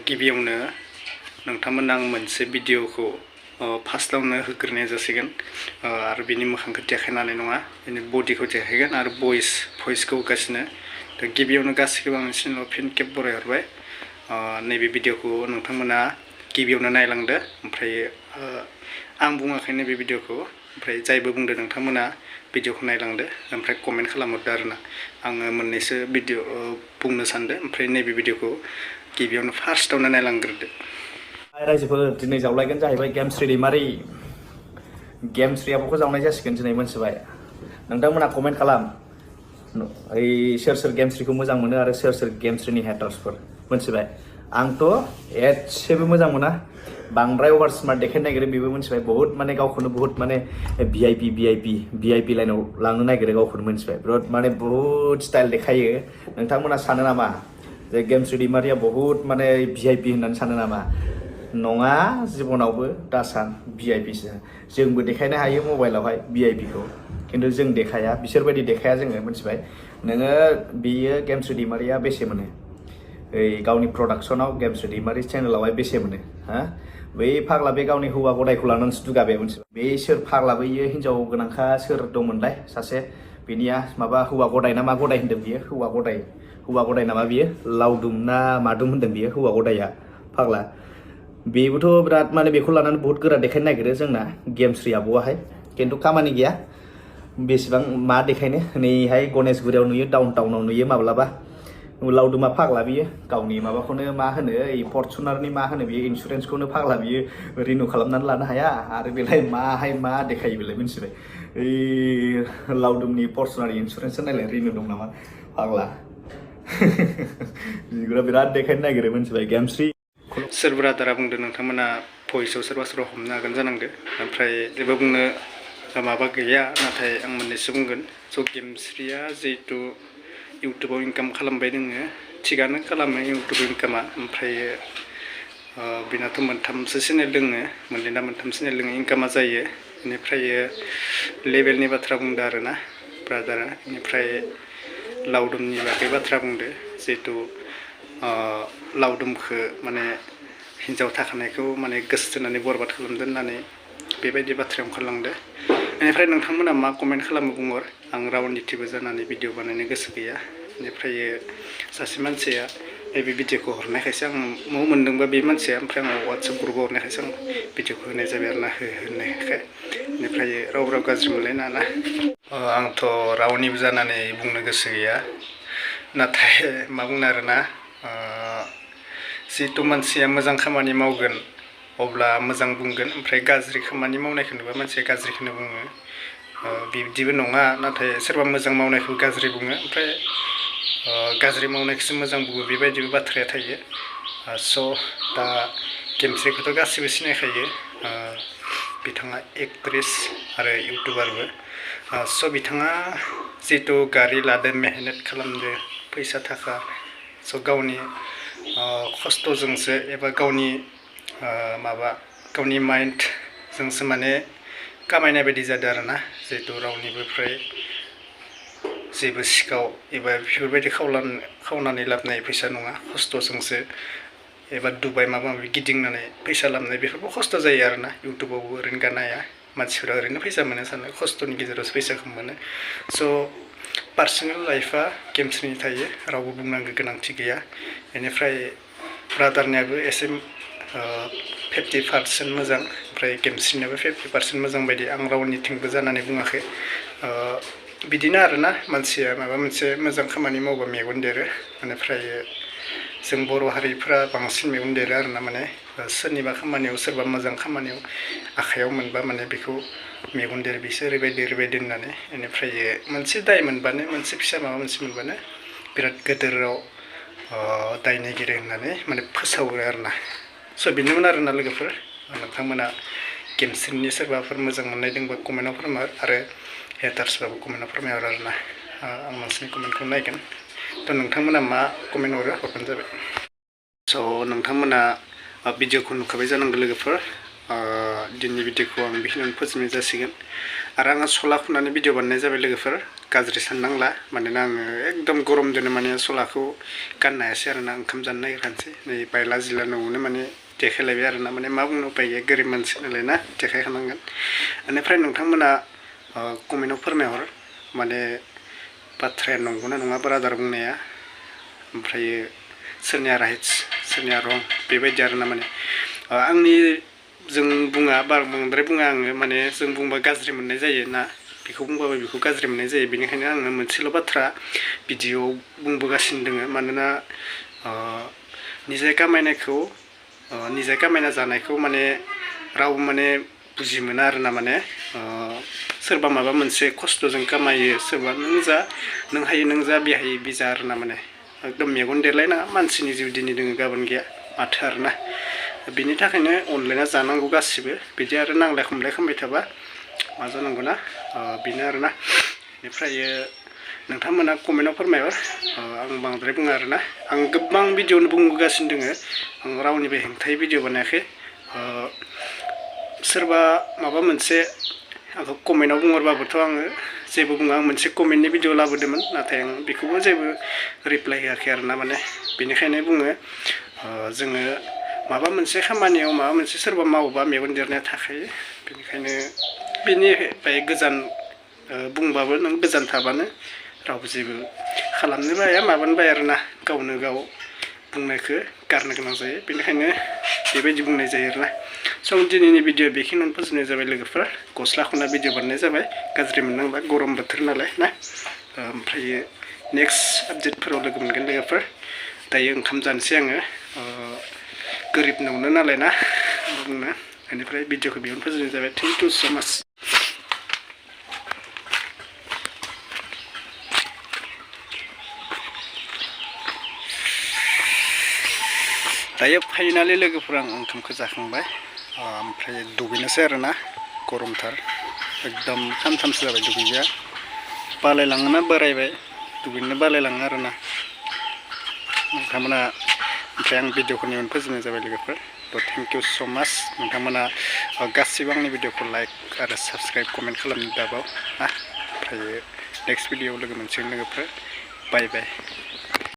गिबियावनो नोंथांमोननो आं मोनसे भिडिअखौ फार्स्टआवनो होग्रोनाय जासिगोन आरो बिनि मोखांखौ देखायनानै नङा बिनि बडिखौ देखायगोन आरो भइसखौ होगासिनो दा गिबियावनो गासैखौबो आं चेनेलाव फिन खेब बरायहरबाय नैबे भिडिअखौ नोंथांमोना गिबियावनो नायलांदो ओमफ्राय आं बुङाखै नैबे भिडिअखौ ओमफ्राय जायबो बुंदो नोंथांमोना भिडिअखौ नायलांदो ओमफ्राय कमेन्ट खालामहरदो आरोना आङो मोननैसो भिडिअ बुंनो सानदों ओमफ्राय नैबे भिडिअखौ गिबियावनो फार्स्टआवनो नायलांग्रोदो रायजोफोर दिनै जावलायगोन जाहैबाय गेमस्रि दैमारि गेमस्रि आब'खौ जावनाय जासिगोन दिनै मोनथिबाय नोंथांमोना कमेन्ट खालाम ओइ सोर सोर गेमस्रिखौ मोजां मोनो आरो सोर सोर गेमस्रिनि हेटार्सफोर मोनथिबाय आंथ' एसेबो मोजां मोना बांद्राय अभार स्मार्ट देखायनो नागिरो बेबो मोनथिबाय बहुत माने गावखौनो बहुत माने भिआइपि लाइनाव लांनो नागिरो गावखौनो मोनथिबाय बिराद माने बहुत स्टाइल देखायो नोंथांमोना सानो नामा जे गेमस्रि दैमारिया बहुत माने भिआइपि होननानै सानो नामा नङा जिबनावबो दासान भिआइपिसो जोंबो देखायनो हायो मबाइलावहाय भिआइपिखौ खिन्थु जों देखाया बिसोरबायदि देखाया जोङो मोनथिबाय नोङो बियो गेमस्रि दैमारिया बेसे मोनो ओइ गावनि प्रडाक्सनाव गेमस्रि दैमारि चेनेलावहाय बेसे मोनो हा बै फाग्ला बे गावनि हौवा गदायखौ लानानैसो दुगाबे मोनथिबाय बे सोर फाग्ला बैयो हिन्जाव गोनांखा सोर दंमोनलाय सासे बिनिया माबा हौवा गदाय ना मा गदाय होनदों बियो हौवा गदाय नामा बियो लावदुम ना मादुम होनदों बियो हौवा गदाया फाग्ला बेबोथ' बिराद माने बेखौ लानानै बहुत गोरा देखायनो नागिरो जोंना गेमस्रि आब'आहाय खिन्थु खामानि गैया बेसेबां मा देखायनो नैहाय गणेशगुरियाव नुयो डाउन टाउनाव नुयो माब्लाबा लावदुमा फाग्ला बियो गावनि माबाखौनो मा होनो ओइ फर्चुनारनि मा होनो बियो इन्सुरेन्सखौनो फाग्ला बियो रिनिउ खालामनानै लानो हाया आरो बेलाय मा देखायो बेलाय मिथिबाय ओइ लावदुमनि फर्चुनार इन्सुरेन्स नायलाय रिनिउ दं नामा फाग्ला बिदिखौ बिराद देखायनो नागिरो मिथिबाय गेमस्रि सोर ब्रादारा बुंदो नोंथांमोना भइसआव सोरबा हमनो हागोन जानांगौ ओमफ्राय जेबो बुंनो माबा गैया नाथाय आं मोननैसो बुंगोन स' गेमस्रिया जिहेतु इउटुबाव इनकाम खालामबाय दोङो थिगानो खालामो इउटुब इनकामा ओमफ्राय बिनाथ' मोनथामसो चेनेल दोङो मोननै ना मोनथाम चेनेल दोङो इनकामा जायो बेनिफ्राय लेभेलनि बाथ्रा बुंदो आरोना ब्रादारा बेनिफ्राय लावदुमनि बागै बाथ्रा बुंदो जिहेतु लावदुमखौ माने हिन्जाव थाखानायखौ माने गोसो थोनानै बरबाद खालामदों होननानै बेबायदि बाथ्राया ओंखारलांदो बेनिफ्राय नोंथांमोना मा कमेन्ट खालामो बुंहर आं रावनिथिबो जानानै भिडिअ बानायनो गोसो गैया बेनिफ्राय सासे मानसिया बे भिडिअखौ हरनायखायसो आं माव मोन्दोंबा बे मानसिया ओमफ्राय आं वाट्सएप ग्रुपाव हरनायखायसो आं भिडिअखौ होनाय जाबाय आरोना होनायखाय बेनिफ्राय राव गाज्रि मोनलायनाङा आंथ' रावनिबो जानानै बुंनो गोसो गैया नाथाय मा बुंनो आरोना जिहेतु मानसिया मोजां खामानि मावगोन अब्ला मोजां बुंगोन ओमफ्राय गाज्रि खामानि मावनायखौ नुबा मानसिया गाज्रिखौनो बुङो बिब्दिबो नङा नाथाय सोरबा मोजां मावनायखौ गाज्रि बुङो ओमफ्राय गाज्रि मावनायखौसो मोजां बुङो बेबायदिबो बाथ्राया थायो स' दा गेमस्रिखौथ' गासिबो सिनायखायो बिथाङा एक्ट्रेस आरो इउटुबारबो स' बिथाङा जिहेतु गारि लादो मेहनत खालामदो फैसा थाखा स' गावनि खस्थ'जोंसो एबा गावनि गावनि माइन्डजोंसो माने खामायनाय बायदि जादों आरोना जिहेतु रावनिबोफ्राय जेबो सिखाव एबा बेफोरबायदि खावनानै लाबोनाय फैसा नङा खस्थ'जोंसो एबा दुबाइ माबा माबि गिदिंनानै फैसा लाबोनाय बेफोरबो खस्थ' जायो आरोना इउटुबावबो ओरैनो गानो हाया मानसिफोरा ओरैनो फैसा मोनो सानो खस्थ'नि गेजेरावसो फैसाखौ मोनो स' पार्सनेल लाइफआ गेमस्रिनि थायो रावबो बुंनांगौ गोनांथि गैया बेनिफ्राय ब्रादारनियाबो एसे 50% मोजां ओमफ्राय गेमस्रिनियाबो 50% मोजां बायदि आं रावनिथिंबो जानानै बुङाखै बिदिनो आरोना मानसिया माबा मोनसे मोजां खामानि मावबा मेगन देरो बेनिफ्राय जों बर' हारिफ्रा बांसिन मेगन देरो आरोना माने सोरनिबा खामानियाव सोरबा मोजां खामानियाव आखायाव मोनबा माने बेखौ मेगन देरो बिसोर ओरैबायदि होननानै बेनिफ्राय मोनसे दाय मोनबानो मोनसे फिसा माबा मोनसे मोनबानो बिराद गोदोराव दायनिगिरि होननानै माने फोसावो आरोना स' बेनोमोन आरोना लोगोफोर नोंथांमोना गेमस्रिनि सोरबाफोर मोजां मोननाय दंबा कमेन्टआव फोरमाय आरो हेटार्सबाबो कमेन्टआव फोरमायहर आरोना आं नोंसोरनि कमेन्टखौ नायगोन थ' नोंथांमोना मा कमेन्ट हरबानो जाबाय स' नोंथांमोना भिडिअखौ नुखाबाय जानांगौ लोगोफोर दिननि भिडिअखौ आं बेखिनियावनो फोजोबनाय जासिगोन आरो आङो सला खुनानै भिडिअ बानायनाय जाबाय लोगोफोर गाज्रि साननांला मानोना आङो एकदम गरम दोनो माने सलाखौ गाननो हायासै आरोना ओंखाम जानो नागिरखानोसै नै बायला जिला न'आवनो माने देखायलायबाय आरोना माने मा बुंनो उपाय गैया गोरिब मानसि नालाय ना देखायखानांगोन बेनिफ्राय नोंथांमोना कमेन्टआव फोरमायहर माने बाथ्राया नंगौना नङा ब्रादार बुंनाया ओमफ्राय सोरनिया राइट सोरनिया रं बेबायदि आरोना माने आंनि जों बुङा बांद्राय बुङा आङो माने जों बुंबा गाज्रि मोननाय जायो ना बेखौ बुंबाबो बेखौ गाज्रि मोननाय जायो बेनिखायनो आङो मोनसेल' बाथ्रा भिडिअआव बुंबोगासिनो दङ मानोना निजे खामायनायखौ निजे खामायना जानायखौ माने रावबो माने बुजि मोना आरोना माने सोरबा माबा मोनसे खस्थ'जों खामायो सोरबा नों हायो नों जा बे हायो बिजा आरोना माने एकदम मेगन देरलायनाङा मानसिनि जिउ दिनै दोङो गाबोन गैया माथो आरोना बिनि थाखायनो अनलायना जानांगौ गासिबो बिदि आरो नांलाय खमलाय खालामबाय थाबा मा जानांगौना बेनो आरोना बेनिफ्राय नोंथांमोना कमेन्टआव फोरमायहर आं बांद्राय बुङा आरोना आं गोबां भिडिअ'नो बुंबोगासिनो दोङो आं रावनिबो हेंथायै भिडिअ बानायाखै सोरबा माबा मोनसे आंखौ कमेन्टआव बुंहरबाबोथ' आङो जेबो बुङा आं मोनसे कमेन्टनि भिडिअ लाबोदोंमोन नाथाय आं बेखौबो जेबो रिप्लाय होआखै आरोना माने बेनिखायनो बुङो जोङो माबा मोनसे खामानियाव माबा मोनसे सोरबा मावोबा मेगन देरनाया थाखायो बेनिखायनो बेनिफ्राय गोजान बुंबाबो नों गोजान थाबानो रावबो जेबो खालामनो बाया माबानो बाया आरोना गावनो गाव बुंनायखौ गारनो गोनां जायो बेनिखायनो बेबायदि बुंनाय जायो आरोना स' दिनैनि भिडिअ बेखिनियावनो फोजोबनाय जाबाय लोगोफोर गस्ला खुना भिडिअ बानायनाय जाबाय गाज्रि मोननांला गरम बोथोर नालाय ना ओमफ्राय नेक्स्ट आपडेटफोराव लोगो मोनगोन लोगोफोर दायो ओंखाम जानोसै आङो गोरिब न'नो नालाय ना बुंनो बेनिफ्राय भिडिअखौ बेयावनो फोजोबनाय जाबाय थेंक इउ स' माच दायो फाइनालि लोगोफोर आं ओंखामखौ जाखांबाय ओमफ्राय दुगैनोसै आरोना गरमथार एकदम खामथामसो जाबाय दुगैया बालायलाङोना बोरायबाय दुगैनो बालायलाङो आरोना नोंथांमोना ओमफ्राय आं भिडिअखौ नियन फोजोबनाय जाबाय लोगोफोर थ' थेंक इउ स' माच नोंथांमोना गासिबो आंनि भिडिअखौ लाइक आरो साबस्क्राइब कमेन्ट खालामनो दाबाव ओमफ्राय नेक्स्ट भिडिअआव लोगो मोनसिगोन लोगोफोर बाय बाय